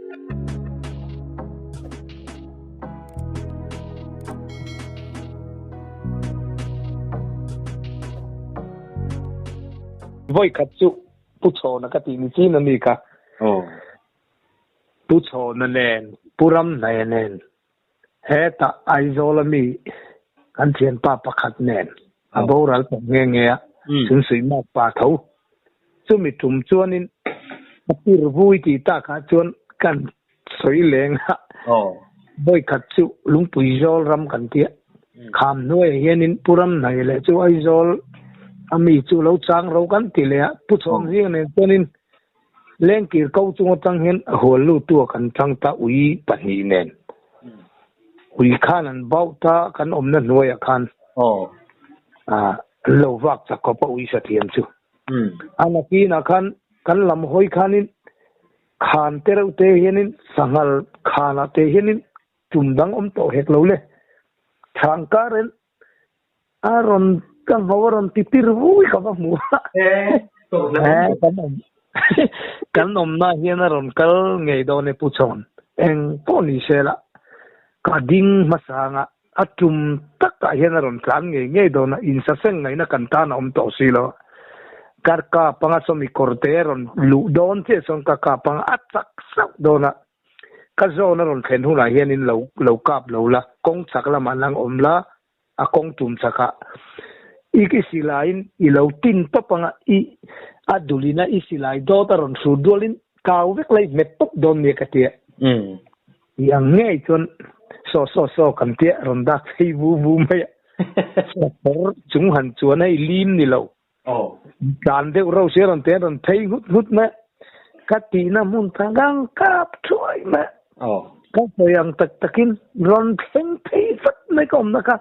Vawi khat chu Pu Chhawna ka tih ni chin a ni kha. Pu Chhawna nen, Pu Ramhnaia nen hetah Aizawl a mi kan thianpa pakhat nen a boral tawh nghe nghe a, Chhunsuih mak pa tho. Chumi tum chuanin a pir vui tih takah chuan kan sawi leng a, vawi khat chu Lungpui Zawl ram kan tia. Kham hnuaiah hianin Pu Ramhnaih leh chu Aizawl a mi chu lo chang ro kan ti leh a, Pu Chhawnzinga nen chuanin Lengkir ko chung atang hian a hual lutu a kan tang ta ui pahnih nen. Ui khan an bauh ta kan awmna hnuaiah khan an lo vak chak khawp a ui sathiam chu. A nakinah khan kan lam hawi khanin khan te reuh te hianin sanghal khanah te hianin tum dang awm tawh hek lo le. Chhang karen A rawn ka vo a rawn ti tir vui ka va hmu a. Kan awm kan awmna hian a rawn kal ngei dawn e Pu Chhawn. Eng pawh ni se la ka ding hmasanga a tum takah hian a rawn tlan ngei ngei dawn a, insaseng ngaihna kan tan a awm tawh si lo. Ka kap anga sawmi kawrte a rawn luh dawn chiah chuan ka kap anga a chak sauh dawn a. Ka zawn a rawn thlen hunah hianin lo lo kap lo la, kawng chak lamah nang awm la, a kawng tum chakah i i silaiin i lo tin tawp anga i a dulina i silai dawt a rawn hrut dualin kau vek la i hmet tawp dawn nia ka tia. I ang ngei chuan saw saw saw kan tia rawn dak phei vu vu mai a, sakawr chung han chuan hei lim ni lo. Tlan deuh ro sia rawn te rawn phei nghut nghut mai ka tihna hmun kha gang kap thuai mai ka sawi ang tak takin rawn thleng phei vat mai ka awmna kha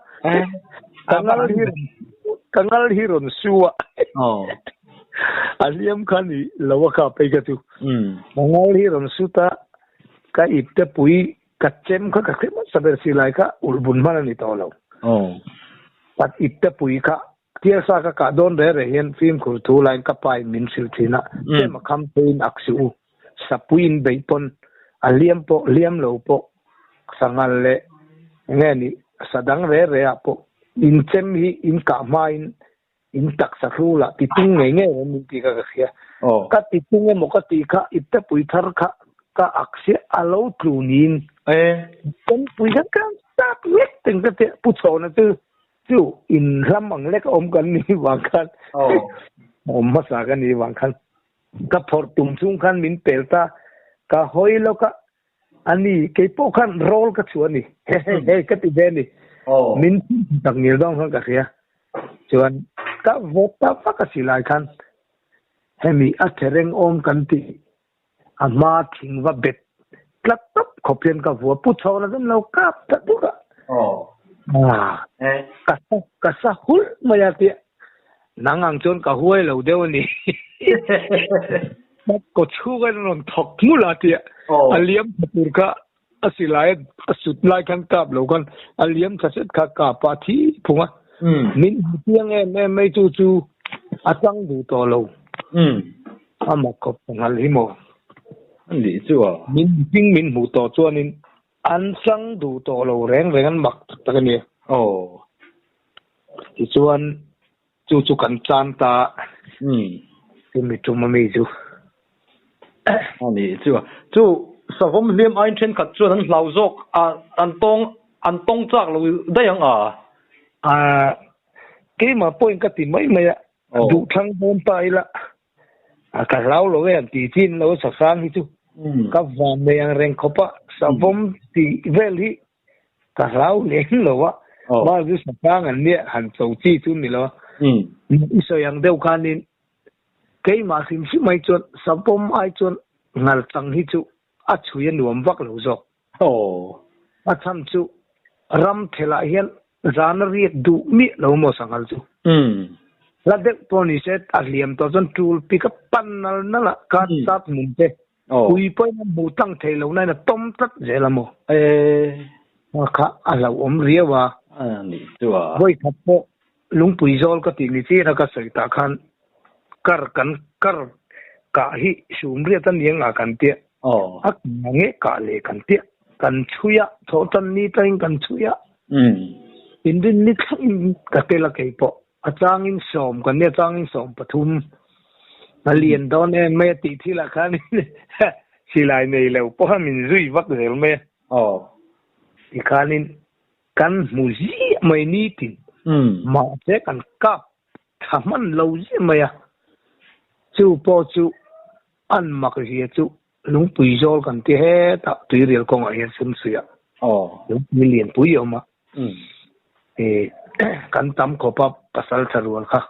ka ngal hi ka ngal hi rawn su a a hliam kha ni lo a kha phei kha chu ka ngal hi rawn su ta ka ip te pui ka chem kha ka hre hmasa ber si lai kha ulh bun hman a ni tawh lo pat ip te pui kha Tialsa ka kah dawn reh reh hian fimkhur thu laiin ka pa in min hrilh thin a, chem a kham pheiin ak suh u. Sapui in beih pawn a hliam pawh hliam lo pawh sanghal leh enge ni sa dang reh reh ah pawh in chem hi in kah hma in in taksa hru lah ti tung ngei ngei em min tih kha ka hria. Ka ti tung emaw ka tih kha iptepui thar kha ka ak sia a lo tlu niin chem pui khan ka tak lek teng ka tia Pu Chhawna chu Chu in hlam ang lek a awm kan ni vang khan awm hmasa ka ni vang khan ka phawrh tum chung khan min pel ta ka hawi lawk a ani kei pawh khan roll ka chhuah a ni he he he ka ti ve a ni min tak ngil dawn khan ka hria chuan ka vawt ta vak a si lai khan hemi a thereng awm kan tih A hma thing va bet tlat tawp khawp hian ka vua pu chho la zan lo kap ta duk a. Ka sa ka sa hulh mai a tia nang ang chuan ka huai lo deuh a ni. Kaw chhung a rawn thawk hmul a tia a liam tha tur kha a silai a sut lai khan kap lo khan a liam tha set kha kap a thi phung a. Min hmu chiang em em mai chu chu a chang duh tawh lo. A mak khawp ka nghal hi maw? A nih chu a. Min hming min hmuh tawh chuanin an chang duh tawh lo reng reng an mak tak tak a nia. Aw. Tichuan chu chu kan chan ta. Chumi tum a mi chu. A nih chu a. Chu savawm hliam aiin thenkhat chuan an hlau zawk a, an tawng an tawng chak lo daih ang a. A, keimah pawhin ka ti mai mai a. Duh thlang dawn ta ila ka hlau lo e an tih chin lo Sasang hi chu ka van nei ang reng khawp a, savawm tih vel hi ka hlau lem lo a, mahse chu Sasang an nia han cho chi chu ni lo a, i sawi ang deuh khanin keimah hrim hrim ai chuan savawm ai chuan ngal chang hi chu a chhui a nuam vak lo zawk. A chhan chu ram thelah hian zan a riak duh miah lo maw sanghal chu. Hla deuh pawh ni se a hliam tawh chuan tul pik a pan nal nal a, kar chak hmun te ui pawhin a hmuh tlang thei lo nain a tawm tlat zel a maw. Kha a hlauhawm riau a. Vawi khat pawh lungpui zawl ka tih ni chiah a ka sawi tah khan kar kan kar kah hi sum riat a niang a kan tia. A nge ka le kan tia kan chhuia tho tan ni tain kan chhuia. In rin ni thlengin ka tel a kei pawh a changin sawm kan nia changin sawm pathum a lian dawn em mai a tih thilah khan silai nei lo pawh min zui vak zel mai a. Tikhanin kan hmu ziah mai ni tin mahse kan kap tha hman lo ziah mai a. Chu pawh chu an mak zia chu lungpui zawl kan ti hetah tuirial kawngah hian sumsuiah lungpui lianpui a awm a. Kan tam khawp a pasal tha rual kha.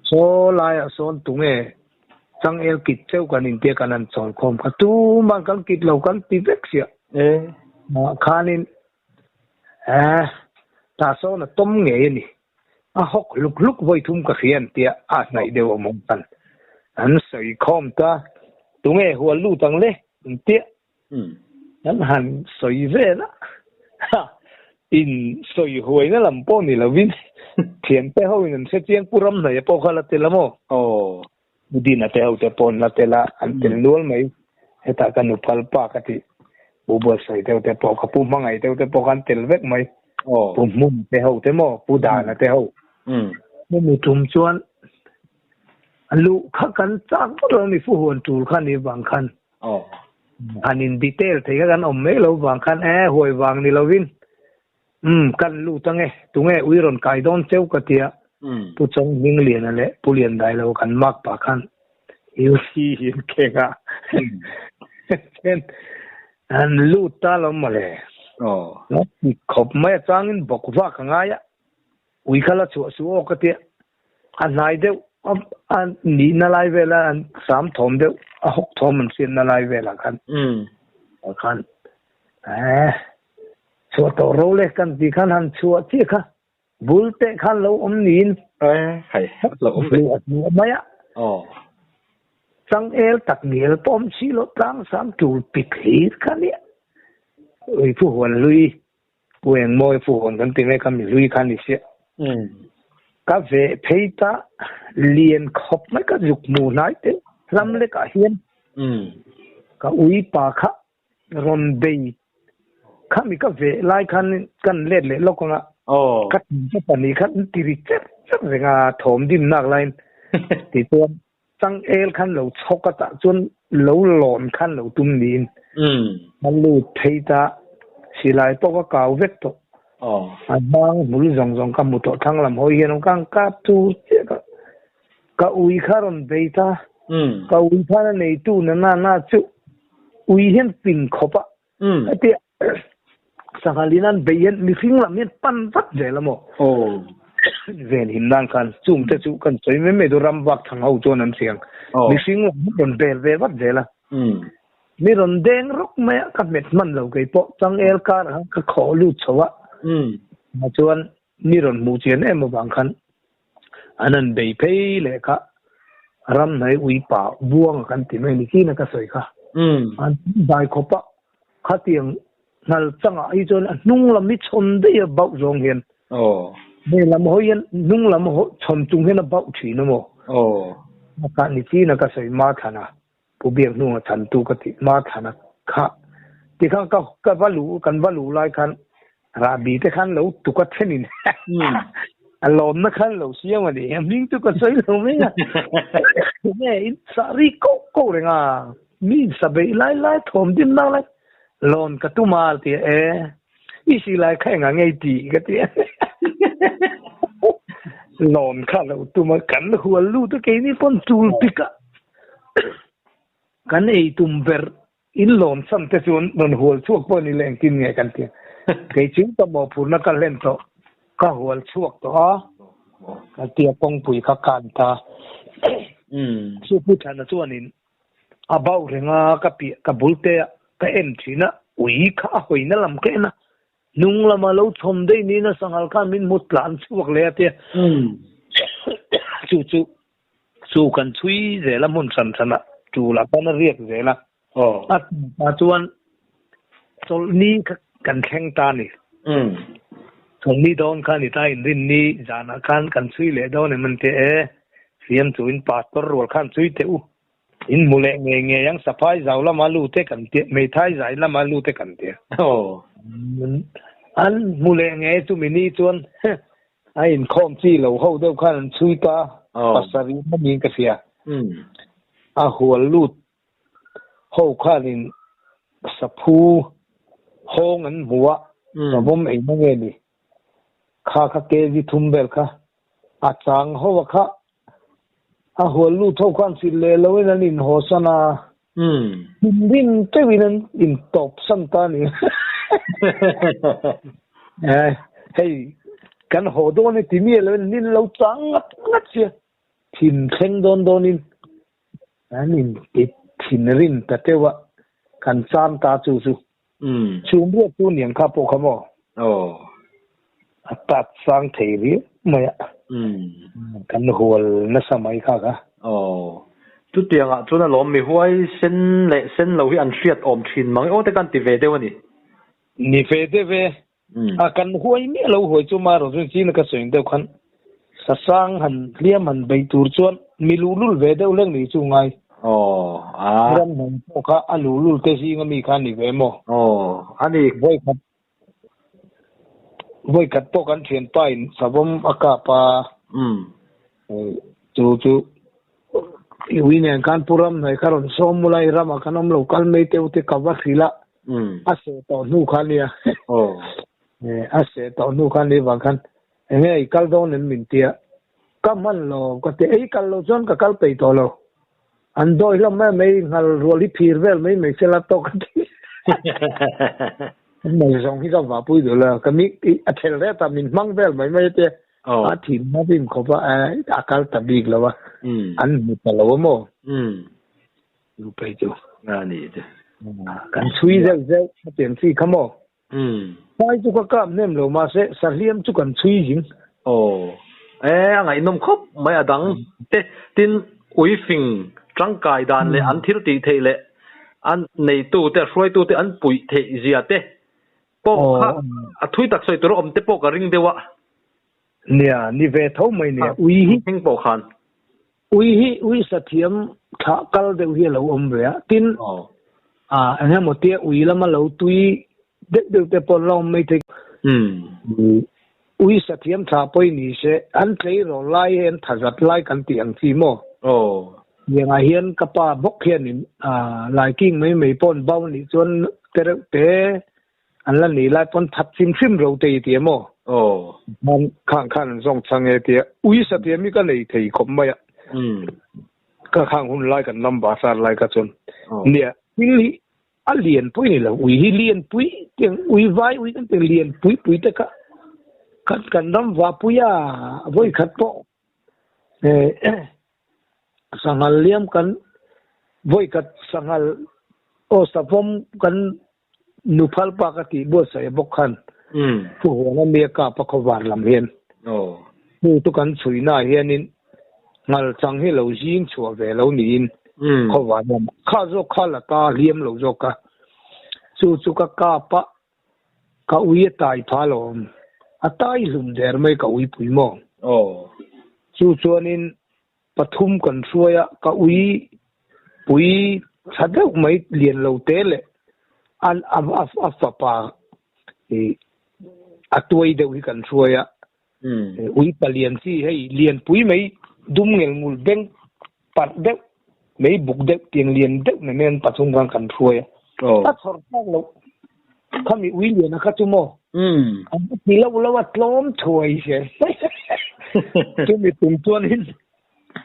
Saw laiah sawn tunge changel kit cheu kan intia kan han chawl khawm kha tumah kan kit lo kan ti vek sia. Khanin tah sawn a tawm ngei a ni. A hawk hluk hluk vawi thum ka hria an tia a hnaih deuh awm awm khan an sawi khawm ta tunge hual lut ang le an tia an han sawi vel a in sawi huaina lam pawh ni lovin thiante ho in an hre chiang pu ram hnaih pawh kha la tel a maw Pu Dina te ho te pawh an la tel a an tel nual mai hetah ka nuphal pa ka tih Pu Buatsawi deuh te pawh ka pu hmangaih deuh te pawh kha an tel vek mai Pu Hmun te ho te maw Pu Dana te ho hemi tum chuan luh kha kan chak vak lo ni fu huan tul kha ni vang khan han in detail thei kha kan awm mai lo vang khan e huai vang ni lovin kan lut ange tunge ui rawn kai dawn cheu ka tia Pu Chawng Hming Liana leh Pu Lian Dai lo kan mak pah khan UC hi an kheng a then an lut ta lo mawle khawp mai a changin bawk vak a ngai a ui kha la chhuah suh aw ka tia a hnai deuh a nihna lai vela an sam thawm deuh a hawk thawm an hriatna lai velah khan khan chhuah tawh ro le kan tih khan han chhuah chiah kha bul te khan lo awm niin lo awm ve mai a changel tak ngial pawh awm si lo tlang sam tul pik hlir kha nia ui phu huan hlui pu engmawi phu huan kan ti mai kha mi hlui kha ni sia ka ve phei ta lian khawp mai ka zuk hmu hnai te hlam lekah hian ka ui pa kha rawn bei khami ka ve lai khan kan let leh lawk anga ka ka pahnih khan an ti ri cher cher reng a thawm dim nak laiin tichuan changel khan lo chhawk a tah chuan lo lawn khan lo tum niin a lut phei ta silai pawh ka kau vek tawh a hmang hmul zawng zawng ka hmu tawh thlang lam hawi hian ka ang kap tur chiah ka ka ui kha rawn bei ta ka ui khan a neitu na na na chu ui hian pin khawp a heti sanghal in an bei hian mihring lam hian pan vat zel a maw ven him nan khan chung te chu kan sawi mai mai chu ram vak thang ho chuan an hriang mihring lam hi rawn bel ve vat zel a mi rawn deng rawk mai a ka hmet hman lo kei pawh changel kar ah ka khawh lut chho a chuan mi rawn hmuh chian em avang khan an han bei phei leh kha ram hnai ui pa buang kan ti mai ni china ka sawi kha an dai khawp a khatiang ngal changah hi chuan a hnung lam hi chhawn daih a bauh zawng hian hei lam hawi hian hnung lam chhawn chung hian a bauh thin a maw ka ni china ka sawi ma thlan a Pu Biak hnunga chhantu ka tih hma thlan a kha tikhan ka ka va luh kan va luh lai khan rahbi te khan lo tuk a thenin a lawmna khan lo siam a ni a hming chu ka sawi lo mai a nge in sah ri koh koh reng a mi sa beih lai lai thawm dim nak lai lawn ka tum a ti a e i si lai kha engah nge i ti ka ti a lawn kha lo tum a kan hual lut a keini pawn tul pik a Kan ei tum ber in lawm chhan te chuan rawn hual chhuak pawh ni le engtin nge kan ti a. Kei chu ka mawhphurhna ka hlen tawh, ka hual chhuak tawh a, ka ti a kawngpui kha kan ta. Chu Pu Thana chuanin a bauh reng a, ka piah ka bul te ah ka en thin a, ui kha a hawina lam ka en a, hnung lama lo chhawm daih niin a sanghal khan min hmu tlan chhuak leh a tia. Chu chu Chu kan chhui zel a hmun hran hran ah tul ah khan a riak zel a. A tawpah chuan chawlhni kha kan thleng ta a ni. Chawlhni dawn kha a ni ta inrinni zanah khan kan chhui leh dawn em an ti e. Fiam chuin pastor rual khan chhui teh u. In hmu leh ngei ngei ang saphai zau lama lut e kan tia, hmeithai zai lama lut e kan tia. An hmu leh ngei chumi ni chuan a inkhawm chi lo ho deuh khan an chhui ta pasarih na niin ka hria. A hual lut ho khanin saphu hawng an hmu a, savawm ei na nge ni? Kha kha kg thum vel kha a chang ho a kha a hual lut ho khan hrilh leh loin an inhawsan a, thinrim teuhin an intawp san ta a ni. Hei kan haw dawn e ti miah loin an in lo chang ngat ngat sia, thin thleng dawn dawnin an inti thinrim ta teuh a, kan chan ta chu chu. Chhum ruat chu niang kha pawh kha maw? Aw. A tat sang thei riau mai a. Kan hual nasa mai kha kha. Aw. Chutiangah chuan a lawm mi huai sen leh sen lo hi an hriat awm thin mang e aw te kan ti ve deuh a ni. Ni ve deuh e. A kan huai miah lo huai chu ma rawh zin ka sawi deuh khan sasang han hliam han bei tur chuan mi luhlul ve deuh lek ni chu ngai. Aw a. Ram hnam pawh kha a luhlul te zinga mi kha ni ve maw? Aw a ni. Vawikhat vawikhat pawh kan thianpa in savawm a kap a. Chu chu i ui nen khan Pu Ramhnai kha rawn sawm mula i ramah khan awm lo kal mai teuh te ka va hrilh a. A seh tawh hnu kha nia. A seh tawh hnu kha ni vang khan enge i kal dawn em min tia. Ka hman lo ka ti ei kal lo chuan ka kal peih tawh lo. An dawi hlawm mai mai nghal rual hi phir vel mai mai sela tawk ka ti. Mai zawng hi ka vahpui duh lo. Ka mi a thel ret a min hmang vel mai mai a tia. A thin hma bim khawp a a kal ta bik lo a. An hmu ta lo a maw? Chu phei chu. A ni te. Kan chhui zeuh zeuh a pian chi kha maw? Phai chu ka kap hnem lo mahse sahliam chu kan chhui zing. Aw. E a ngaihnawm khawp mai a dang te. Tin uifing tangkai dan leh an thil tih theih leh an neitu te hruaitu te an puih theih zia te pawh kha a thui tak sawi tur a awm te pawh ka ring deuh a. Nia, ni ve tho mai nia. Ui hi. Heng pawh khan. Ui hi ui sathiam thlah kal deuh hi a lo awm ve a. Tin, eng emaw tia ui lama lo tui deuh deuh te pawh an la awm mai thei. Ui sathiam thlah pawh i ni se, an tleirawl lai hi an thazat lai kan tih ang chi maw? Hengah hian ka pa bawk hianin laiking mai mai pawh an bau nih chuan tereuh te An la nih lai pawn that hrim hrim ro te i ti em aw? Aw. Hman khang khan an zawng chang e tia ui sathiam hi ka nei thei khawp mai a. Ka khang hun lai kan lam basar lai kha chuan nia thil hi a lian pui ni lo ui hi lian pui tiang ui vai ui kan tiang lian pui pui te kha kan kan ram vah pui a vawi khat pawh sanghal liam kan vawi khat sanghal aw savawm kan Nuphal pa ka tih buatsaih a bawk khan Pu Huana mi a kap a khawvar lam hian hnu chu kan chhuihnaah hianin ngal chang hi lo zing chhuah ve lo niin khawvar lam kha zawk kha la ta hliam lo zawk a, chu chu ka kap a, ka ui a tai pha lo awm, a tai hlum der mai ka uipui maw? Chu chuanin Pathum kan hruai a, ka ui pui tha deuh mai lian lo te leh an a fapa ih a tuai deuh hi kan hruai a, ui palian chi hei lian pui mai dum ngel ngul beng parh deuh mai buk deuh tiang lian deuh mai mai an pathum khan kan hruai a, a chhawr thlak loh khami ui lian a kha chu maw an ti lo lo a tlawm thuai zel chumi tum chuanin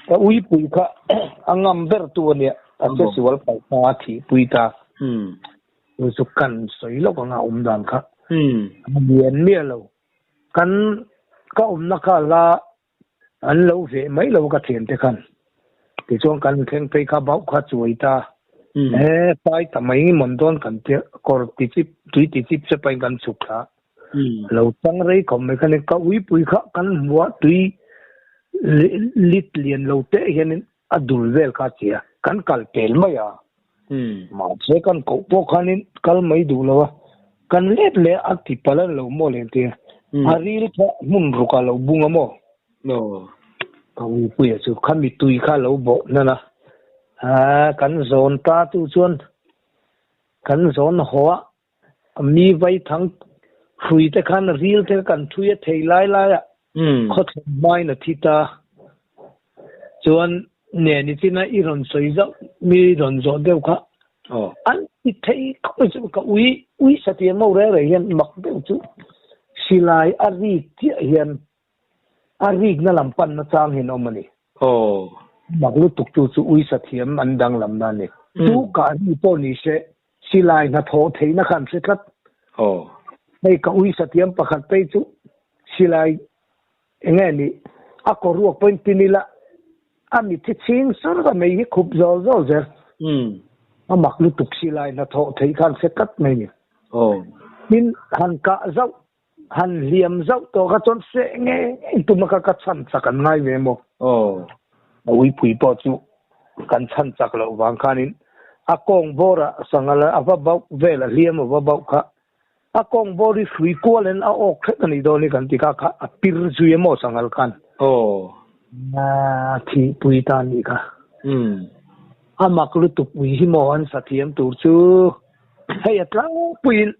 ka ui pui kha a ngam ber tu ania a che sual palh ta a thih pui ta chu chu kan sawi lawk anga awm dan kha a lian miah lo kan ka awmna kha la An lo veh mai lo ka thian te khan. Tichuan kan thleng phei kha bauh kha chuai ta. He pai ta mai nge mawn dawn kan tia kawr ti chip tui ti chip che pain kan chhuk thla. Lo chang rei khawp mai khan ka uipui kha kan hmuh a tui lit lian lo te hianin a dul vel kha chia kan kal pel mai a. Mahse kan koh pawh khanin kal mai duh lo a, kan let leh a ti palh a lo maw leh tia a ril kha hmun ruk ah lo bung a maw? Ka uipuia chu khami tui kha lo bawh hnan a, A kan zawn ta tu chuan kan zawn haw a mi vai thang hrui te khan ril te kan thui a thei lai lai a khawthlen hmain a thi ta. Chuan neni china i rawn sawi zauh mi rawn zawh deuh kha an ti thei khawp mai chu ka ui ui satliah mo reng reng hian mak deuh chu silai a rik chiah hian a rikna lam panna chang hian a awm a ni. Mak lutuk chu chu ui sathiam an danglamna a ni. Chu kah ri pawh ni se silai hnathawh theihna kha an hre tlat. Hei ka ui sathiam pakhat phei chu silai Eng nge nih? A kaw ruak pawhin tin ila a mit hi chhing sar a mei hi khup zawl zawl zel. A mak lutuk si lai hnathawh theih khan hre tlat mai ni. Tin, han kah zauh, han hliam zauh tawh kha chuan seh ngei ngei tum a kha ka chhan chak an ngai ve maw? A uipui pawh chu kan chhan chak loh vang khanin a kawng bawrah sangal a va bauh vel a hliam a va bauh kha A kawng bawr hi hrui kual in a awk thlek a nih dawn hi kan ti kha kha a pir zui emaw sanghal khan. Aw. A thihpui ta nih kha. Umm. A mak lutuk ui hi maw an sa thiam tur chu hei a tlangpuiin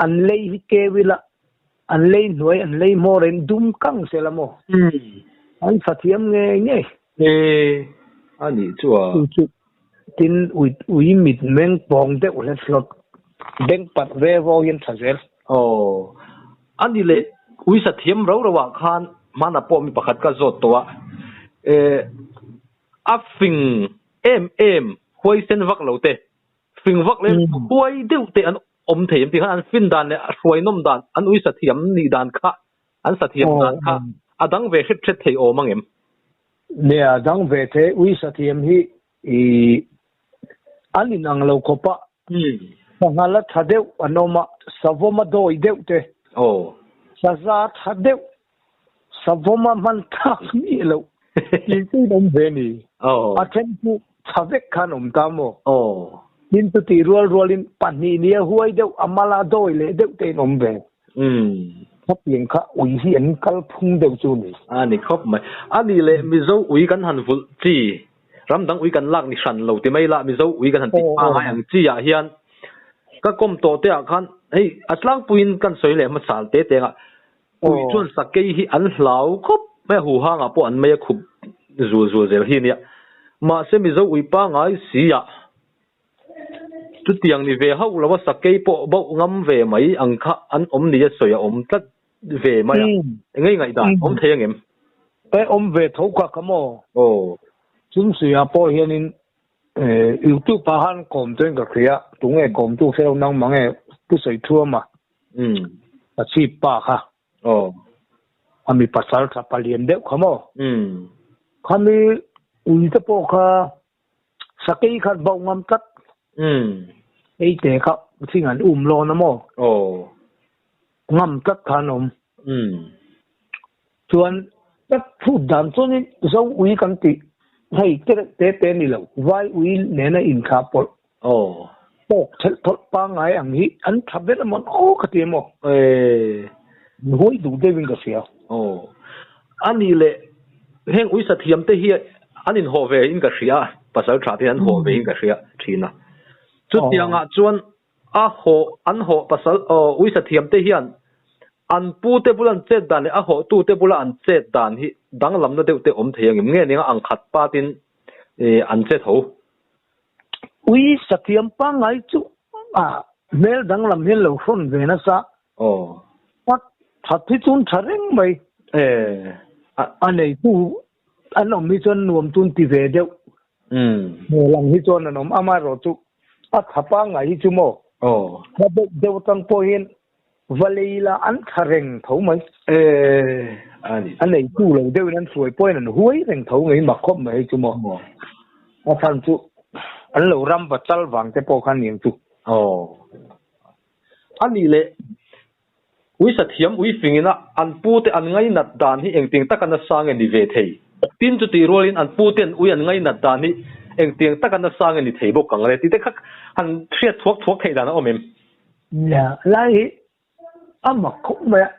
an lei hi keu ila an lei hnuai an lei hmawr in dum kang sela maw. Umm. An sa thiam ngei ngei. E a nih chu a. Chu chu tin ui ui mit meng pawng deuh hle hlawt beng pat ve vo hian tha zel. Aw a ni leh ui sa thiam ro ro ah khan hmana pawh mi pakhat ka zawt tawh a e a fing em em huaisen vak lo te fing vak leh huai deuh te an awm thei em tih khan an fin dan leh a hruai nawm dan an ui sa thiam nih dan kha An sathiam dan kha a dang ve hret hret thei awm ang em? Nia, a dang ve thei. Ui sathiam hi i an inang lo khawp a. Sanghal a tha deuh an awm a, savawm a dawi deuh te. Saza tha deuh, savawm a hman thlak miah loh tih chu in awm ve ni. A then chu tha vek khan awm ta maw? Tin chutih rual rualin pahnih nia huai deuh, a mala dawi leh deuh te in awm ve. Umm. Khawpiang kha ui hi an kal phung deuh chu ni. A ni khawp mai. A nih leh Mizo ui kan han vulh chi, ram dang ui kan lak ni hran lo ti mai la, Mizo ui kan han tih hma ngai ang chi ah hian ka kawm tawh te ah khan hei a tlangpuiin kan sawi leh hmasa te te anga ui chuan sakei hi an hlau khawp mai a, huhang ah pawh an mei a khup zul zul zel hi ania. Mahse Mizo ui pangai si ah Chutiang ni ve hauh lo a sakei pawh bauh ngam ve mai ang kha an awm ni a sawi a awm tlat ve mai a, eng nge ngaihdan awm thei angem? E awm ve tho kha ka maw? Aw. Chungsuia pawh hianin YouTube ah khan kawm chuan ka hria, tunge kawmtu hre lo nangmah nge Pu Sawiṭhuama, ka chhip pa kha. Aw. A mi pasal tha palian deuh kha maw? Khami uite pawh kha Sakei kha bauh ngam tlat. Umm. Ei te kha thing an um lawn a maw? Aw. Ngam tlat kha an awm. Umm. Chuan tlat chhut dan chuanin Zo ui kan tih hei te reuh te te ni lo, vai ui nena inthlah pawlh. Aw. Tawk thelh thawlh pangngai ang hi an tha ber emaw aw ka ti emaw? Ee. Huai duh deuhin ka hria. Aw. A nih leh heng uisa thiam te hi an inhawh ve in ka hria a, pasal tha te hi an hawh ve in ka hria thin a. Chutiangah chuan a hawh an hawh pasal aw uisa thiam te hian an pu te bula an chet dan leh a hawh tu te bula an chet dan hi danglamna deuh te awm thei ang em? Nge nia ang khat patin an che tho? Ui sathiam pangngai chu a hmel danglam hian lo hrawn ve nasa. Aw. A that hi chuan tha reng mai. E. A neitu an awm hi chuan nuam chu an ti ve deuh. Umm. Hmel ang hi chuan an awm. Amaherawh chu a tha pangngai hi chu maw. Aw. Hla deuh deuh atang pawh hian Va lei la an tha reng tho mai. E, a ni. A neitu lo deuhin an hruai pawhin an huai reng tho ngei mak khawp mai hei chu maw. A chhan chu an lo ram va chal vang te pawh khan niang chu. Aw. A nih leh uisa thiam ui fingin a an pu te an ngainat dan hi engtiang taka nasa nge ni ve thei? Tin chutih rualin an pu ten ui an ngainat dan hi engtiang taka nasa nge ni thei bawk ang le tih te kha han hriat thuak thuak theih dan a awm em? Nia, lai hi a mak khawp mai a,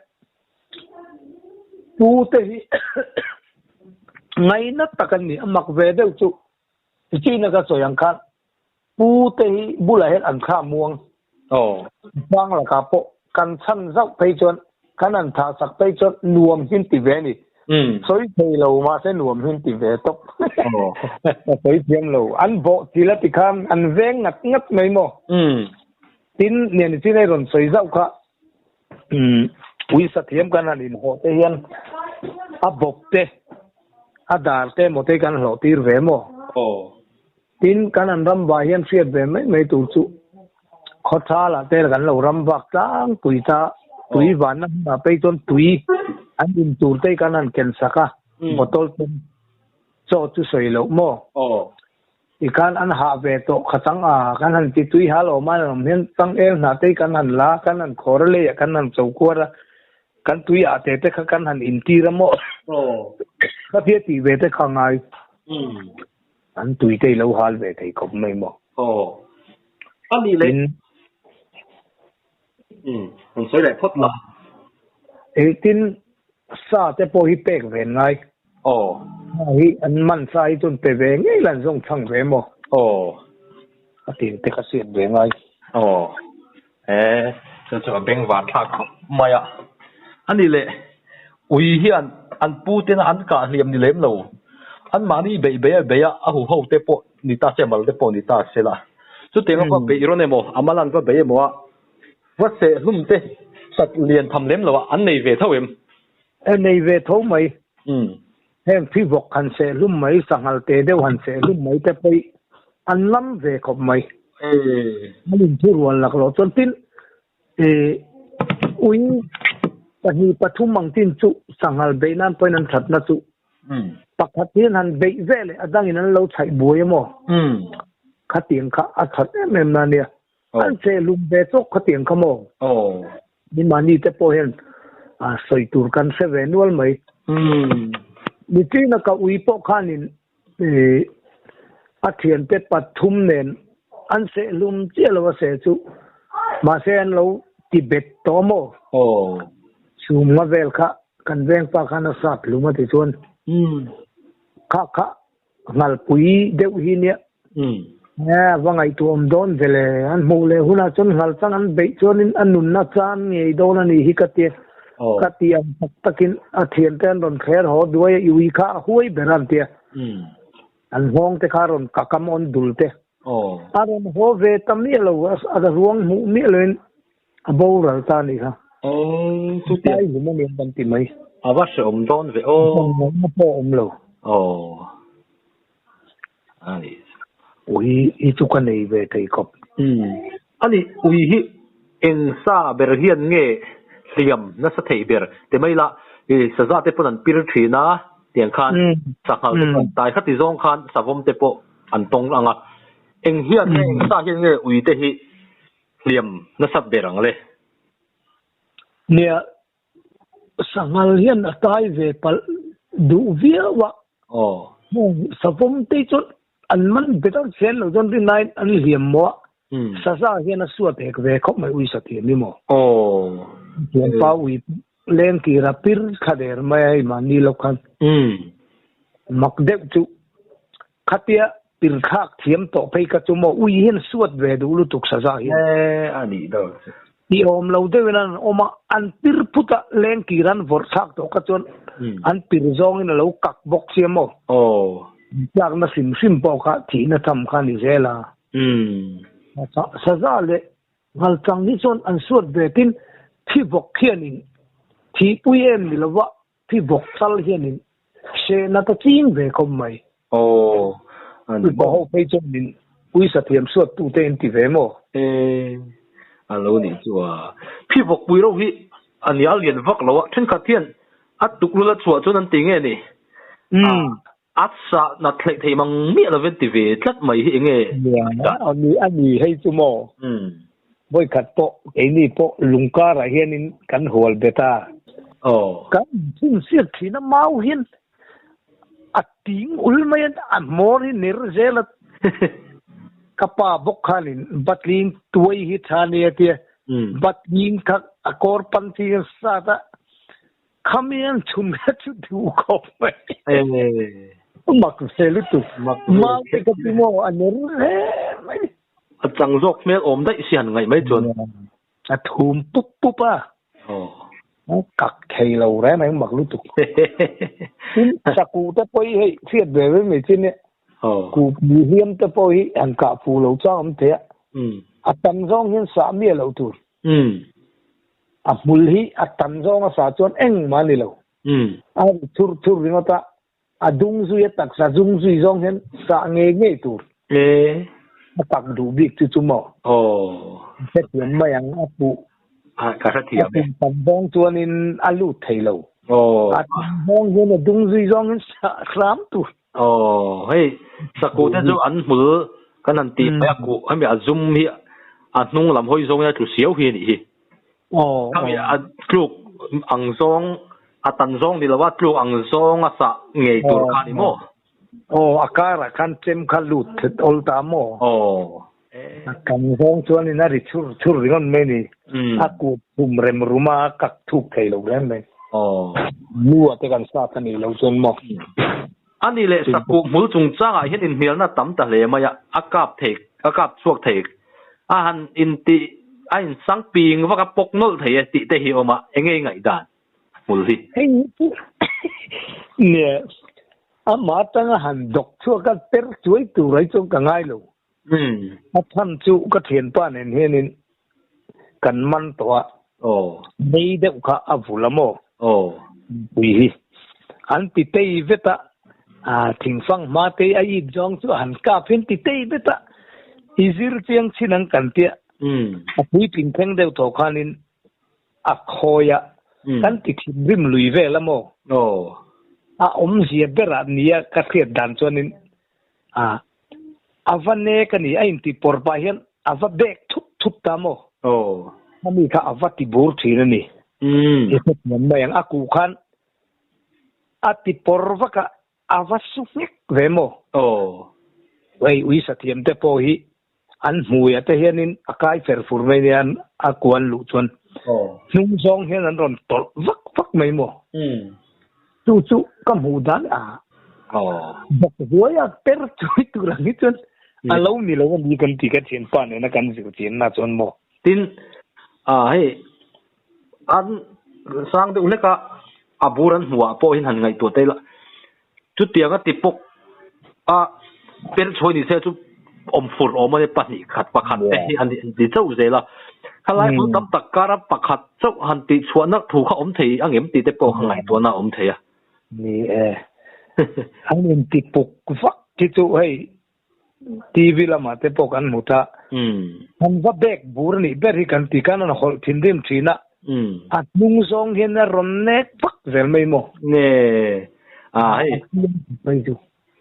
pu te hi ngaina tak an ni, a mak ve deuh chu. Tichina ka sawi ang khan pu te hi bulah hian an thla muang. Aw. Hrang lakah pawh kan chhan zauh phei chuan kan han thah sak phei chuan nuam hin ti ve a ni. Sawi thei lo mahse nuam hin ti ve tawp. Ka sawi thiam lo. An bawh chil a ti khan an veng ngat ngat mai maw? Tin, Niani chin ei rawn sawi zauh kha uisa thiam kan han inhawh te hian a bawp te, a dar te emaw te kan hlawh tir ve maw? Tin, kan han ram vah hian hriat ve mai mai tur chu khawthalah te kan lo ram vak tlangpui ta, tui vanna hmunah phei chuan tui an in tur te kan han ken sak a, bottle ten chaw chu sawi loh maw? Tikhan an hah ve tawh kha chang a, kan han ti tui hal awm a, an awm hian changel hna te kan han la, kan han khawr a leiah kan han cho kuar a, kan tui ah te te kha kan han intir a maw? Ka thia tih ve te kha ngai. An tui te i lo hal ve thei khawp mai maw? Aw. A nih leh. Umm, rawn sawi leh phawt la. Engtin sa te pawh hi pek ve ngai? Aw. Sa hi an man sa hi chuan pe ve ngei la an zawng chhang ve maw? Aw. A tin te kha hriat ve ngai. Aw. E, chu chu a beng var thlak khawp mai a. A nih leh, ui hian an pu tena an kah hliam ni lem lo. Anmahni beih beih a beih a, a huho te pawh ni ta se, mal te pawh ni ta se la. Chutiang a va beih rawn emaw, a mal an va beih emaw a, va seh hlum te sat lian tham lem lo a, an nei ve tho em? E, nei ve tho mai. Heng thi vawk han seh hlum mai, sanghal te deuh han seh hlum mai te pawh an lam ve khawp mai. An inthurual lak loh chuan tin, ui pahnih pathum ang chin chu sanghal beih nan pawhin an thatna chu pakhat hian han beih ve leh a dangin an lo chhaih buai a maw? Khatiang kha a that em em na a nia. An seh hlum ve chawk khatiang kha maw? Ni mahni te pawh hian sawi tur kan hre ve nual mai. Nichina ka ui pawh khanin a thiante pathum nen an seh hlum chiah lo a seh chu mahse an lo ti bet tawh maw? Chhumnga vel kha kan vengpa khan a sat hlum a ti chuan kha kha Nghalpui deuh hi nia. E, va ngaihtuah awm dawn ve le. An hmuh leh hunah chuan nghal chang an beih chuanin a nunna chan ngei dawn a nih hi ka ti. Ka ti ang tak takin a thiante an rawn thler haw duai a, i ui kha a huai ber a an ti a. An nghawng te kha a rawn kakam awn dul te. A rawn haw ve ta miah lo, a ruang hmuh miah loin a boral ta a nih kha. Chutia. Tlai hlim a nia kan ti mai. A va hrehawm dawn ve aw. Hrehawm pawh awm lo. Aw. A ni. Ui hi chu ka nei ve thei khawp. A ni, ui hi eng sa ber hian nge hliam nasa thei ber? Ti mai la, i saza te pawn an pir thin a, tiang khan sanghal te pawh an tai khati zawng khan savawm te pawh an tawng ang a. Eng hian nge, eng sa hian nge ui te hi hliam nasa ber ang le? Nia, sanghal hian a tai ve palh duh viau a. Heng savawm te chuan an man bet ang chian lo chuan rinaiin an hliam maw a, saza hian a suat hek ve khawp mai ui sathiam hi maw? Thianpa ui leng kira pir thla der mai a hei mahni lo khan. Mak deuh chu Khatia pirthlak thiam tawh phei kha chu maw ui hian suat ve duh lutuk saza hian. E, a nih dawn chu. Ti awm lo deuhin an awm a, an pir phut a, lengkir an vawrh thlak tawh kha chuan an pir zawngin a lo kak bawk sia maw. Tlakna hrim hrim pawh kha thihna tham kha a ni zel a. Saza leh nghalchang hi chuan an suat ve tin thi vawk hianin thihpui em ni lova Thi bawk chal hianin hrehna ta ching ve khawp mai. Aw, a ni maw. Ho phei chuan min uisa thiam suat tu te in ti ve maw? E, a lo nih chu a. Phi vawk pui ro hi a nia lian vak lo a, thenkhat hian a tuklul a chhuah chuan an ti nge ni? A sa nat hleih thei mang miah lo ven ti ve tlat mai hi enge? Nia, a ni, a ni hei chu maw? Vawikhat pawh keini pawh lungkarah hianin kan hual bet a. Kan inchhunsiak thin a, mau hian a ting ul mai a, a hmawr hi ner zel a. Ka pa bawk khanin batling tuai hi tha nia tia, batling kha a kawr pan chi hian sat a, Khami an chhum hi chu duh khawp mai. Mak ve lutuk. Mak ve. Mau te ka ti maw a ner hle mai. A chang zawk hmel awm daih si han ngaih mai chuan. A thum pup pup a. Aw. A kak thei lo reng reng mak lutuk. Tin, saku te pawh hi hei hriat ve ve mai chin e. Aw. Ku mi hliam te pawh hi han kah fuh lo chang awm thei a. A tam zawng hian sah miah loh tur. A hmul hi a tam zawng a sah chuan engmah a ni lo. A ri thur thur ringawt a, a dung zui a taksa zung zui zawng hian sah ngei ngei tur. A tak duh bik chu chu maw? Hrethiam mai ang a puh. Ka hrethiam e. A kum tam zawng chuanin a lut thei lo. A tam zawng hian a dung zui zawng hian sah hram tur. Aw, hei saku te chu an hmul kan han tih mai a kuh hemi a zum hi a hnung lam hawi zawng in a tlu siau hi a nih hi. Khami a tluk ang zawng a tan zawng ni lo a tluk ang zawng a sah ngei tur kha a ni maw? Aw, a karah khan chem kha lut thet awl ta maw? Aw. A kan zawng chuanin a ri chhur chhur ringawt mai a ni. A kut thum rem rum a, a kak thuk thei lo reng mai. Nu ah te kan sat a nih loh chuan maw? A nih leh sakuh hmul chungchangah hian inhnialna a tam ta hle mai a, a kap thei, a kap chhuak thei, a han intih, a insang ping vak a pawk nawlh thei e tih te hi a awm a, enge i ngaihdan hmul hi? Hei chu nia, amah atanga han dawk chhuak a per chuai tur ai chuan ka ngai lo. A chhan chu ka thianpa nen hianin kan man tawh a, mei deuh kha a vul a maw? Pui hi an ti tei vet a, thingfang hma te a it zawng chu a han kap hian ti tei vet a, i zir chiang chin ang kan tia, a puitling thleng deuh tawh khanin a khawi a, kan ti thinrim lui vel a maw? A awmzia berah nia ka hriat dan chuanin A, a va nek a ni, a intih pawr pah hian a va bek thup thup ta maw? Aw. Ami kha a va ti bur thin a ni. I hrethiam mai ang, a kuh khan a ti pawr vak a, a va su nghek ve maw? Aw. Hei ui sathiam te pawh hi an hmuiah te hianin a kai fer fur mai nia a kuh an luh chuan hnung zawng hian an rawn tawlh vak vak mai maw? Chu chu ka hmuh dan a bawk huai a per chui tur ang hi chuan a lo ni lo a ni kan ti ka thianpa nena kan zir chianna chuan maw? Tin, hei an sang deuh hlek a, a bur an hmuh ah pawh hian han ngaihtuah ta ila Chutianga ti pawk a per chhawi ni se chu awm fur awm a ni pahnih khat pakhat te hi an ti chauh zel a. Khalai hmun tam tak kara pakhat chauh han tih chhuahna thu kha awm thei ang em tih te pawh kha ngaihtuahna a awm thei a. Ni e. An inti puk vak hi chu hei TV lamah te pawh kan hmu ta. An va bek bur a nih ber hi kan ti khan an hawlh thinrim thin a. A hnung zawng hian a rawn nek vak zel mai maw? Nge a hei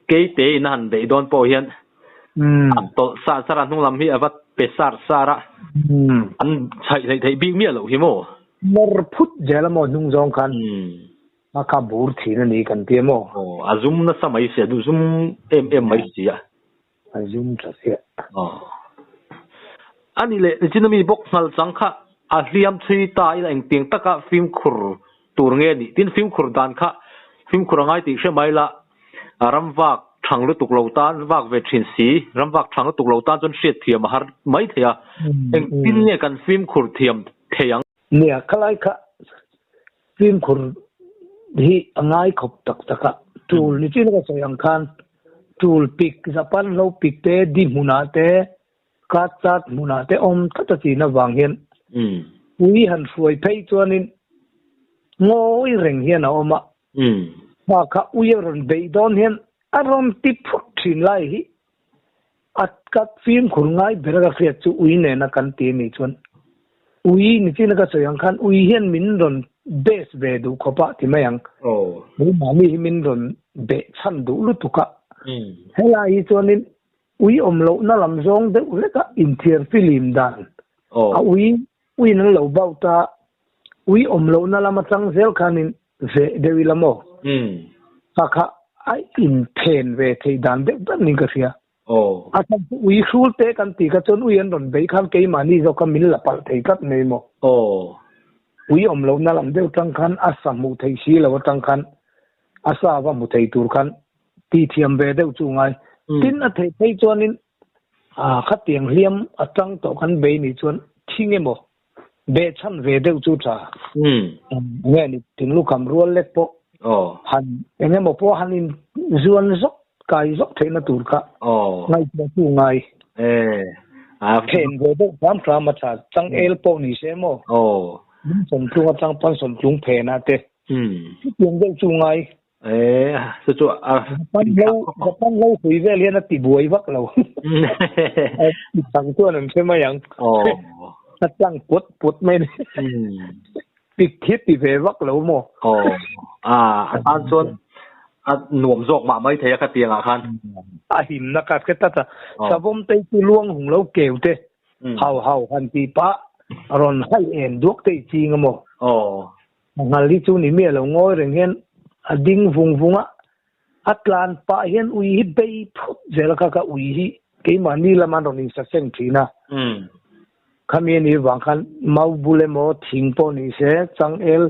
keite in a han beih dawn pawh hian a tawlh sar sar a hnung lam hi a va pe sar sar a. An chhaih hleih theih bik miah loh hi maw? Nawr phut zel a maw hnung zawng khan? A kha bur thin a ni kan ti a maw? Aw, a zum nasa mai si a, duh zum em em mai si a. A zum tha chiah. Aw. A nih leh nichin ami bawk nghal chang kha a hliam chhui ta ila engtiang taka fimkhur tur nge nih? Tin fimkhur dan kha fimkhur a ngai tih hre mai la, ram vak thang lutuk lo tan vak ve thin si, ram vak thang lutuk lo tan chuan hriat thiam a har mai thei a. Engtin nge kan fimkhur thiam thei ang? Nia, khalai kha fimkhur hi a ngai khawp tak tak a. Tul ni chin ka sawi ang khan tul pik Japan hlo pik te di hmunah te kat chat hmunah te awm tlat a chin avang hian ui han hruai phei chuanin ngawi reng hian a awm a. Hma kha ui a rawn beih dawn hian a rawn ti phut thin lai hi A ka fimkhur ngai ber a ka hriat chu ui nena kan ti a nih chuan ui nichin a ka sawi ang khan ui hian min rawn base ve duh khawp a ti mai ang. Ui mahni hi min rawn beh chhan duh lutuk a. Helai hi chuanin ui awm lohna lam zawng deuh hlek a inthiar filim dan a ui uiin an lo bauh ta ui awm lohna lam atang zel khanin veh deuh ila maw? Kha kha a inphen ve theih dan deuh ber niin ka hria. A chhan chu ui hrul te kan tih kha chuan ui an rawn beih khan keimahni zawk kha min la palh thei tlat mai maw? Ui awm lohna lam deuh tang khan a sa hmuh theih si lo atang khan a sa va hmu thei tur khan Ti thiam ve deuh chu ngai. Tin a theih phei chuanin a khatiang hliam a tang tawh kan bei nih chuan thing emaw behchhan ve deuh chu tha. Nge ni thinglukham rual lek pawh han eng emaw pawh han in zuan zawk kai zawk theihna tur kha ngaihtuah chu ngai. Phen ve deuh hram hram a tha. Changel pawh ni se maw sawmtlung atang pawn sawmtlung phenah te chutiang deuh chu ngai. E chu chu a Japan lo Japan lo hui vel hian a ti buai vak lo. Ti chang chuan an hre mai ang. Oh. A tlang put put mai ni. Pik khi ti ve vak lo maw. Oh. A a tan chuan a nuam zawk mah mai thei a khatiang ah khan. A himna kha hre tlat a. Savawm te chu luang hung lo keu te. Hau hau han ti pah rawn hai en duak te i ching a maw. Oh. Nghal hi chu ni miah lo ngawi reng hian a ding vung vung a, a tlan pah hian ui hi bei phut zel a kha ka ui hi keimahni lama an rawn insaseng thin a. Khami a nih vang khan mau bul emaw thing pawh ni se changel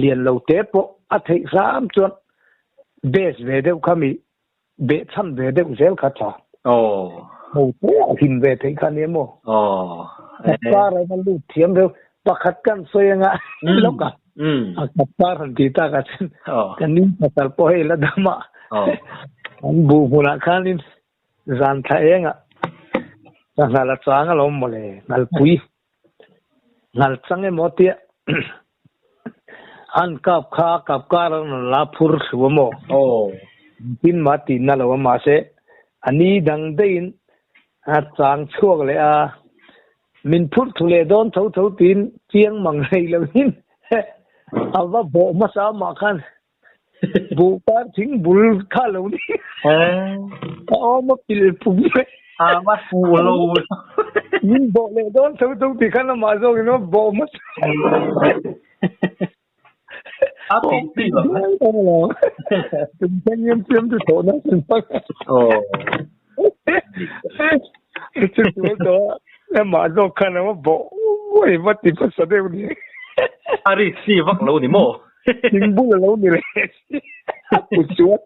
lian lo te pawh a theih hram chuan base ve deuh khami behchhan ve deuh zel kha tha. Aw. Ho te a him ve theih kha ni emaw? Aw. Kapkar a va lut thiam reuh. Pakhat kan sawi anga lawk a. A kapkar han ti tak ah chuan kan ning pasal pawh hei la dam a. An buh hmunah khanin zan thla engah ka nghal a chang alawm mawle nghalpui. Nghal chang emaw tia an kap kha kap kar an rawn la phur thlu a maw? Aw. Tin mah tih na lo a mahse a ni dang daihin a chang chhuak leh a, min phur thu leh dawn tho tho tiin chiang mang rei loin a va bawh hmasa mah khan Buh par thing bul kha lo ni. A awm a pil pum mai. A va fu lo. Min bawh leh dawn tho tho ti khan amah zawkin a bawh hmasa. A ti ti lo. Tum thleng hian fiam chu thawh na sin hmang. Aw. Chu chu tawh a amah zawk khan a va bawh uai va ti hmasa deuh ni. A ri si vak lo ni maw? Thing bul a lo ni leh si a kut chuan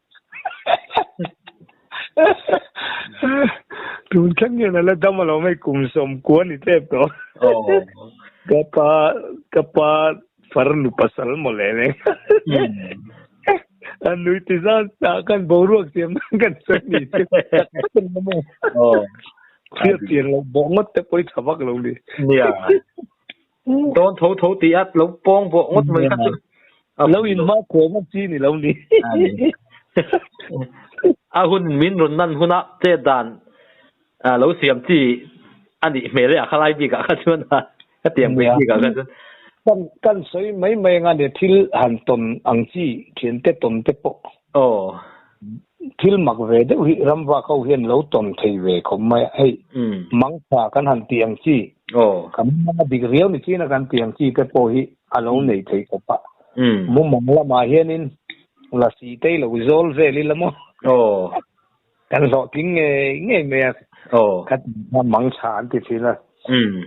tun thleng hian a la dam a lo mai kum sawmkua ni tep tawh. Ka pa ka pa Farnu pasal maw le le. A nui ti zan ta kan boruak siam nan kan sawi ni chu. Tak tak an awm a. Aw. Thil pian lo bawh ngawt te pawh i tha vak lo ni. Nia. Dawn tho tho tih a lo pawng bawh ngawt mai kha chu. Lo in hma khuai vak chi ni lo ni. A hun min rawn nan huna chet dan lo siam chi a nih hmel e a khalai bik ah kha chuan a ka tiang mai bik ah kha chuan. Kan kan sawi mai mai anga nia thil han tawn ang chi thian te tawn te pawh. Aw. Thil mak ve deuh hi ramvak ho hian lo tawn thei ve khawp mai a hei mangtha kan han tih ang chi. Aw. Kan hmanga dik riau ni chin a kan tih ang chi te pawh hi a lo nei thei khawp a. Mumang lamah hianin lasi te lo zawl vel ila maw. Aw. Kan hlawhtling ngei ngei mai a. Aw. Kha mang tha an ti thin a. Umm.